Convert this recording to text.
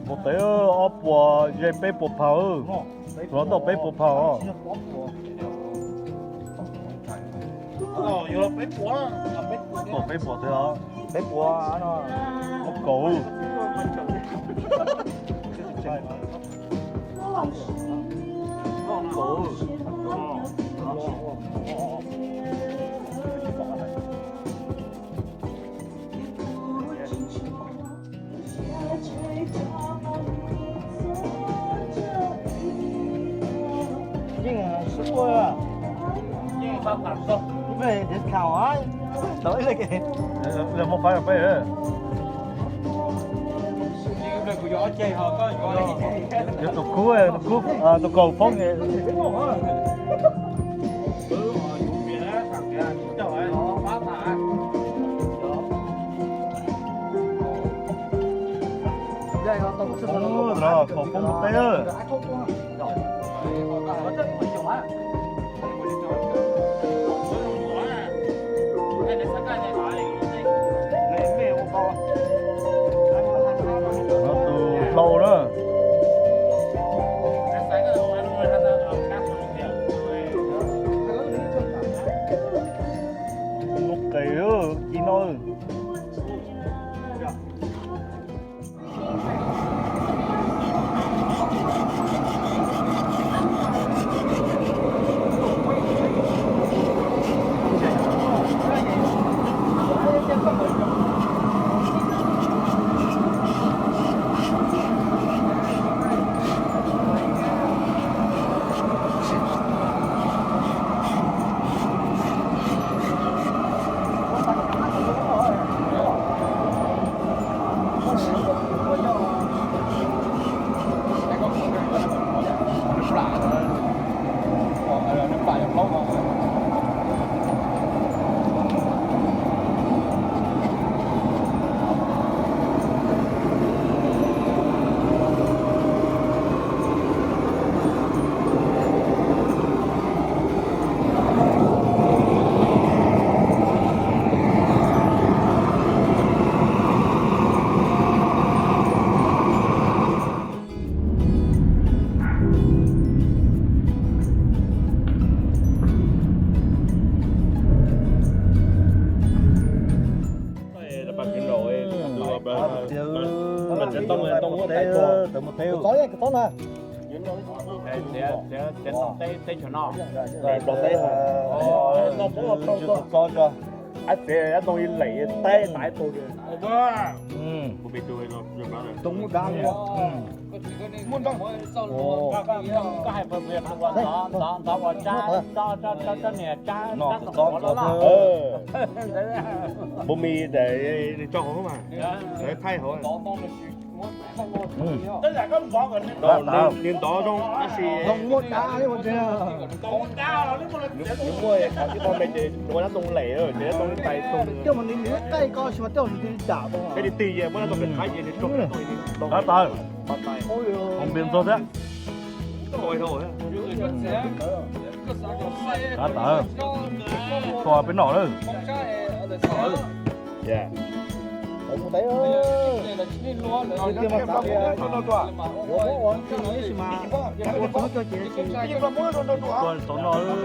Mus tev ob puas ze peb puas phaus, tus no tau peb puas phaus. Tau peb puas tev os. Peb puas no. Ob kaum. Yeej sib puag, discount, tau ib leeg. Muab faib rau peb. Yog tus kub, tus kub, tus kaus poob. Kaus poob mus teb. Tus hlau na. Noj qes ci no. Txiav tau ib leim teb ntais tug. Ntov ua tsab, tsab niam tsab txob hauv. Npua mis tso hauv mas, thaij hauv. Nws ntov zoo tab sis nws muaj qhov tib qho me ces ua dab ntoo lem, ces dab ntoo tais tug. Peb li tig muab dab ntoo pem qab ces nws tso dab ntoo. Tab tawv, ov npias ntxog thiab. Tab tawv, tua peb noj lawm. Tua tau noj lawm.